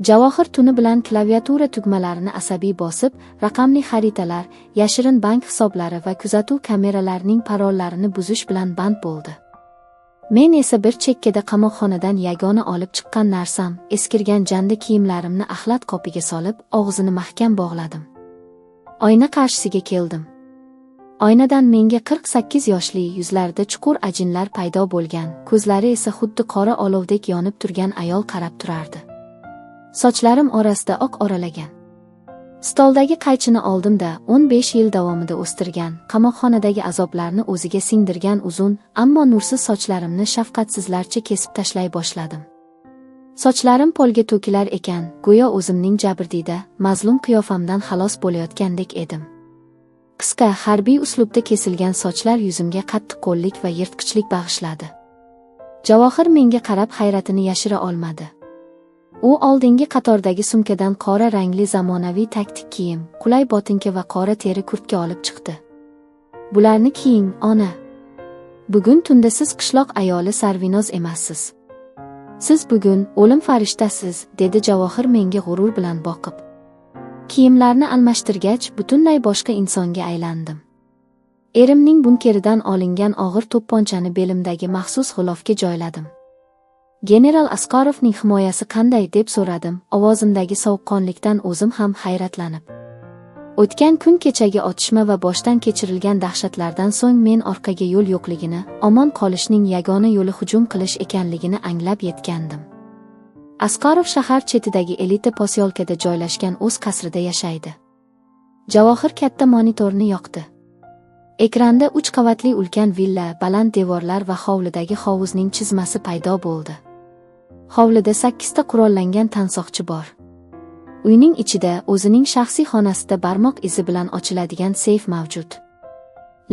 Javohir tuni bilan klaviatura tugmalarini asabiy bosib, raqamli xaritalar, yashirin bank hisoblari va kuzatuv kameralarining parollarini buzish bilan band bo'ldi. Men esa bir chekkada qamoqxonadan yagona olib chiqqan narsam, eskirgan janda kiyimlarimni axlat qopiga solib, og'zini mahkam bog'ladim. Oyna qarshisiga keldim. Oynadan menga 48 yoshli, yuzlarida chuqur ajinlar paydo bo'lgan, ko'zlari esa xuddi qora olovdek yonib turgan ayol qarab turardi. Sochlarim orasida oq oralagan. Stoldagi qaychini oldim-da, 15 yil davomida o'stirgan, qamoqxonadagi azoblarni o'ziga singdirgan uzun, ammo nursiz sochlarimni shafqatsizlarcha kesib tashlay boshladim. Sochlarim polga to'kilar ekan, go'yo o'zimning jabrdiyda, mazlum qiyofamdan xalos bo'layotgandek edim. Qisqa, harbiy uslubda kesilgan sochlar yuzimga qattiqqo'llik va yirtqichlik bag'ishladi. Javohir menga qarab hayratini yashira olmadi. U oldingi qatordagi sumkadan qora rangli zamonaviy taktik kiyim, qulay botinka va qora teri kurtka olib chiqdi. Bularni kiying, ona. Bugun tunda siz qishloq ayoli Sarvinoz emassiz. Siz bugun o'lim farishtasiz, dedi Javohir menga g'urur bilan boqib. Kiyimlarni almashtirgach, butunlay boshqa insonga aylandim. Erimning bunkeridan olingan og'ir to'pponchani belimdagi maxsus g'ilofga joyladim. General Asqarovning himoyasi qanday, deb so'radim, ovozimdagi sovuqqonlikdan o'zim ham hayratlanib. O'tgan kun kechagi otishma va boshdan kechirilgan dahshatlardan so'ng men orqaga yo'l yo'qligini, omon qolishning yagona yo'li hujum qilish ekanligini anglab yetgandim. Asqarov shahar chetidagi elita posyolkada joylashgan o'z qasrida yashaydi. Javohir katta monitorni yoqdi. Ekranda 3 qavatli ulkan villa, baland devorlar va hovlidagi hovuzning chizmasi paydo bo'ldi. Hovlida 8 ta qurollangan tansoqchi bor. Uyning ichida o'zining shaxsiy xonasida barmoq izi bilan ochiladigan seyf mavjud.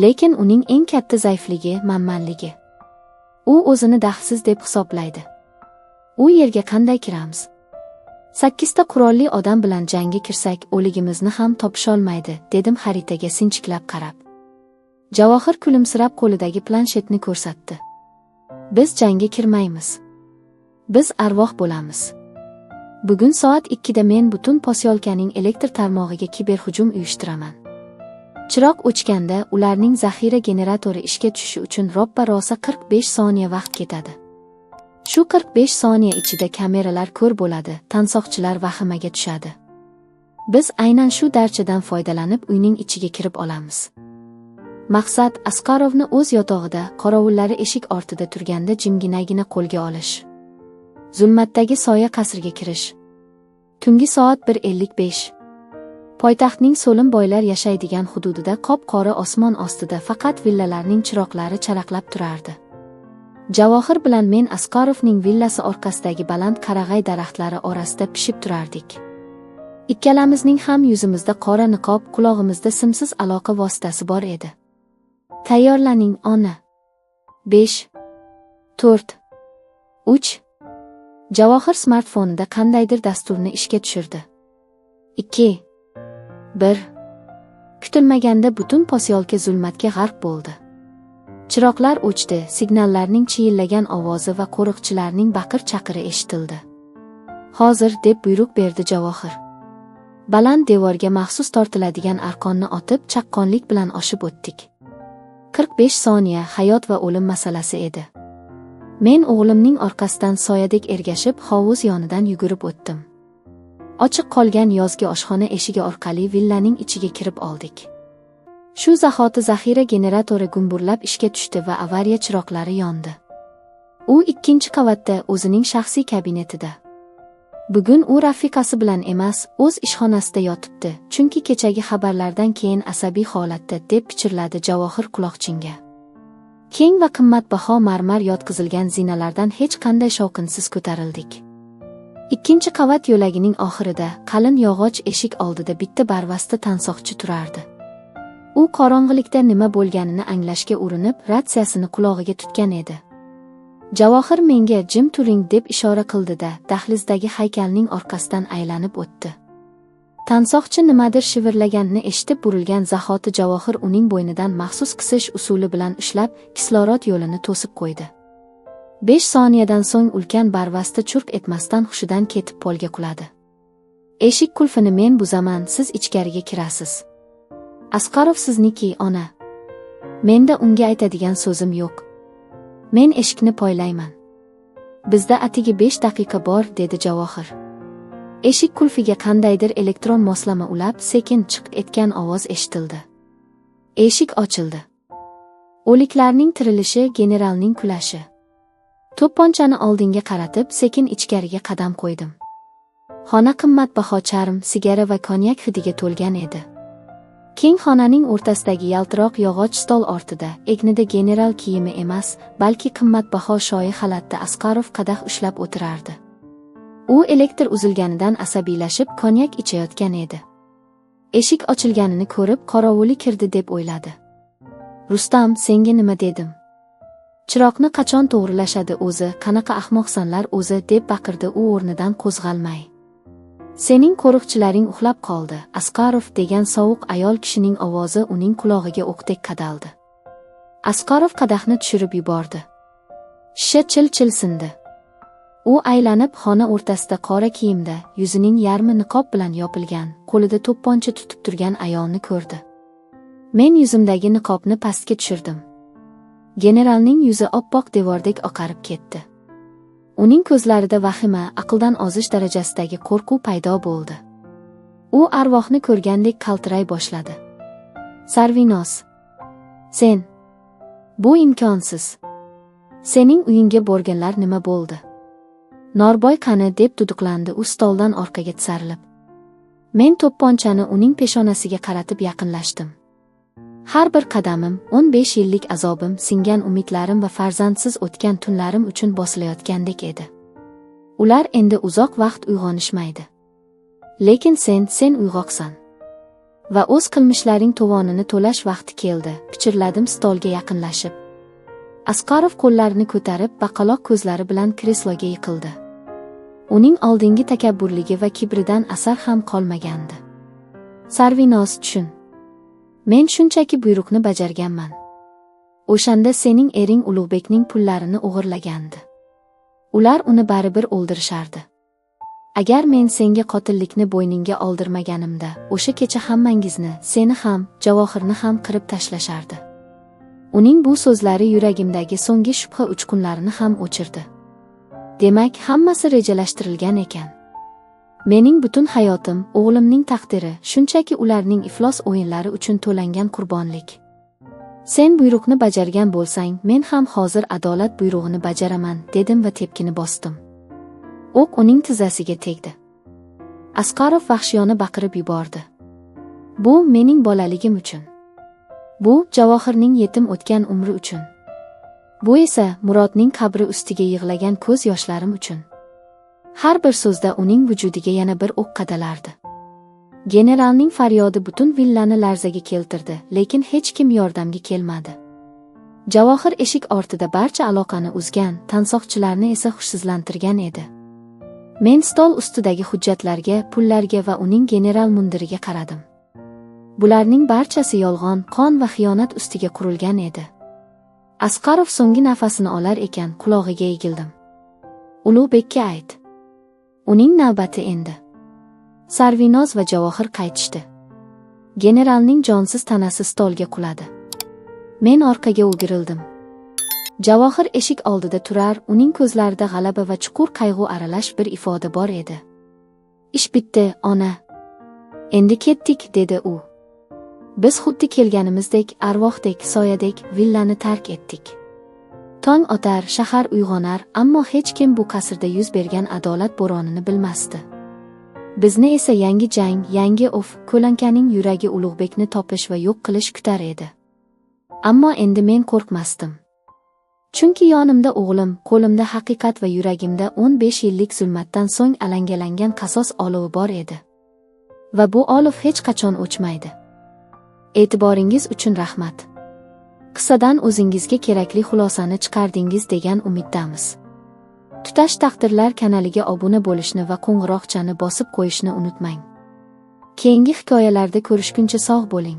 Lekin uning eng katta zaifligi manmanligi. U o'zini daxlsiz deb hisoblaydi. U yerga qanday kiramiz? 8 ta qurolli odam bilan jangga kirsak, o'ligimizni ham topisholmaydi, dedim xaritaga sinchiklab qarab. Javohir kulimsirab qo'lidagi planshetni ko'rsatdi. Biz jangga kirmaymiz. Biz arvoh bo'lamiz. Bugun soat 2da men butun posyolkaning elektr tarmog'iga kiberhujum uyushtiraman. Chiroq o'chganda ularning zaxira generatori ishga tushishi uchun roppa-rosa 45 soniya vaqt ketadi. Shu 45 soniya ichida kameralar ko'r bo'ladi, tansoqchilar vahimaga tushadi. Biz aynan shu darchadan foydalanib uyning ichiga kirib olamiz. Maqsad Asqarovni o'z yotog'ida, qorovullari eshik ortida turganda jimginagina qo'lga olish. Zulmatdagi soya qasrga kirish. Tungi soat 1:55. Poytaxtning so'lim boylar yashaydigan hududida qop-qora osmon ostida faqat villalarning chiroqlari charaqlab turardi. Javohir bilan men Asqarovning villasi orqasidagi baland qarag'ay daraxtlari orasida pishib turardik. Ikkalamizning ham yuzimizda qora niqob, qulog'imizda simsiz aloqa vositasi bor edi. Tayyorlaning, ona. 5 4 3. Javohir smartfonida qandaydir dasturni ishga tushirdi. 2 1. Kutilmaganda butun posyolka zulmatga g'arq bo'ldi. Chiroqlar o'chdi, signallarning chiyillagan ovozi va qo'riqchilarning baqir-chaqiri eshitildi. Hozir, deb buyruq berdi Javohir. Baland devorga maxsus tortiladigan arqonni otib, chaqqonlik bilan oshib o'tdik. 45 soniya hayot va o'lim masalasi edi. Men o'g'limning orqasidan soyadek ergashib, hovuz yonidan yugurib o'tdim. Ochiq qolgan yozgi oshxona eshigi orqali villaning ichiga kirib oldik. Shu zahoti zaxira generatori gumburlab ishga tushdi va avariya chiroqlari yondi. U 2-chi qavatda o'zining shaxsiy kabinetida. Bugun u rafiqasi bilan emas, o'z ishxonasida yotibdi, chunki kechagi xabarlardan keyin asabiy holatda, deb pichirladi Javohir quloqchinga. Keng va qimmatbaho marmar yotqizilgan zinalardan hech qanday shovqinsiz ko'tarildik. 2-chi qavat yo'lagining oxirida qalin yog'och eshik oldida bitta barvasta tansoqchi turardi. U qorong'ilikda nima bo'lganini anglashga urinib, ratsiyasini qulog'iga tutgan edi. Javohir menga jim turing deb ishora qildi-da, dahlizdagi haykalning orqasidan aylanib o'tdi. Tansoqchi nimadir shivirlaganini eshitib burilgan zahoti Javohir uning bo'ynidan maxsus qisish usuli bilan ushlab, kislorod yo'lini to'sib qo'ydi. 5 soniyadan so'ng ulkan barvasta churq etmasdan hushidan ketib polga quladi. Eshik qulfini men buzaman, siz ichkariga kirasiz. Asqarov sizniki, ona. Menda unga aytadigan so'zim yo'q. Men eshikni poylayman. Bizda atigi 5 daqiqa bor, dedi Javohir. Eshik qulfiga qandaydir elektron moslama ulab, sekin chiq etgan ovoz eshitildi. Eshik ochildi. O'liklarning tirilishi, generalning kulashi. To'pponchani oldinga qaratib, sekin ichkariga qadam qo'ydim. Xona qimmatbaho charm, sigara va konyak hidiga to'lgan edi. Keng xonaning o'rtasidagi yaltiroq yog'och stol ortida, egnida general kiyimi emas, balki qimmatbaho shoyi xalatda Asqarov qadah ushlab o'tirardi. U elektr uzilganidan asabiylashib konyak ichayotgan edi. Eshik ochilganini ko'rib, qorovuli kirdi deb o'yladi. Rustam, senga nima dedim? Chiroqni qachon to'g'rilashadi o'zi, qanaqa ahmoqsanlar o'zi, deb baqirdi u o'rnidan qo'zg'almay. Sening qo'riqchilaring uxlab qoldi, Asqarov, degan sovuq ayol kishining ovozi uning qulog'iga o'qdek qadaldi. Asqarov qadahni tushirib yubordi. Shisha chil-chil sindi. U aylanib xona o'rtasida qora kiyimda, yuzining yarmi niqob bilan yopilgan, qo'lida to'pponcha tutib turgan ayolni ko'rdi. Men yuzimdagi niqobni pastga tushirdim. Generalning yuzi oppoq devordek oqarib ketdi. Uning ko'zlarida vahima, aqldan ozish darajasidagi qo'rquv paydo bo'ldi. U arvohni ko'rgandek qaltiray boshladi. Sarvinoz, sen, bu imkonsiz. Sening uyingga borganlar nima bo'ldi? Norboy qani, deb duduqlandi u stoldan orqaga tisarilib. Men to'pponchani uning peshonasiga qaratib yaqinlashdim. Har bir qadamim, 15 yillik azobim, singan umidlarim va farzandsiz o'tgan tunlarim uchun bosilayotgandek edi. Ular endi uzoq vaqt uyg'onishmaydi. Lekin sen uyg'oqsan. Va o'z qilmishlaring tovonini to'lash vaqti keldi, pichirladim stolga yaqinlashib. Asqarov qo'llarini ko'tarib, baqaloq ko'zlari bilan kresloga yiqildi. Uning oldingi takabburligi va kibridan asar ham qolmagandi. Sarvinoz, tushun. Men shunchaki buyruqni bajarganman. O'shanda sening ering Ulug'bekning pullarini o'g'irlagandi. Ular uni baribir o'ldirishardi. Agar men senga qotillikni bo'yningga oldirmaganimda, o'sha kecha hammangizni, seni ham, Javohirni ham qirib tashlashardi. Uning bu so'zlari yuragimdagi so'nggi shubha uchqunlarini ham o'chirdi. Demak, hammasi rejalashtirilgan ekan. Mening butun hayotim, o'g'limning taqdiri, shunchaki ularning iflos o'yinlari uchun to'langan qurbonlik. Sen buyruqni bajargan bo'lsang, men ham hozir adolat buyrug'ini bajaraman, dedim va tepkini bosdim. O'q uning tizzasiga tegdi. Asqarov vahshiyona baqirib yubordi. Bu mening bolaligim uchun. Bu Javohirning yetim o'tgan umri uchun. Bu esa Murodning qabri ustiga yig'lagan ko'z yoshlarim uchun. Har bir so'zda uning vujudiga yana bir o'q qadalardi. Generalning faryodi butun villani larzaga keltirdi, lekin hech kim yordamga kelmadi. Javohir eshik ortida barcha aloqani uzgan, tansoqchilarni esa hushsizlantirgan edi. Men stol ustidagi hujjatlarga, pullarga va uning general mundiriga qaradim. Bularning barchasi yolg'on, qon va xiyonat ustiga qurilgan edi. Asqarov so'nggi nafasini olar ekan, qulog'iga egildim. Ulug'bekka ayt. Uning navbati endi. Sarvinoz va Javohir qaytishdi. Generalning jonsiz tanasi stolga quladi. Men orqaga o'girildim. Javohir eshik oldida turar, uning ko'zlarida g'alaba va chuqur qayg'u aralash bir ifoda bor edi. Ish bitdi, ona. Endi ketdik, dedi u. Biz xuddi kelganimizdek, arvohdek, soyadek villani tark etdik. Tong otar, shahar uyg'onar, ammo hech kim bu qasrda yuz bergan adolat bo'ronini bilmasdi. Bizni esa yangi jang, yangi uf, ko'lankaning yuragi Ulug'bekni topish va yo'q qilish kutar edi. Ammo endi men qo'rqmasdim. Chunki yonimda o'g'lim, qo'limda haqiqat va yuragimda 15 yillik zulmatdan so'ng alangalangan qasos olovi bor edi. Va bu olov hech qachon o'chmaydi. E'tiboringiz uchun rahmat. Qissadan o'zingizga kerakli xulosani chiqardingiz degan umiddamiz. Tutash taqdirlar kanaliga obuna bo'lishni va qo'ng'iroqchani bosib qo'yishni unutmang. Keyingi hikoyalarda ko'rishguncha sog' bo'ling.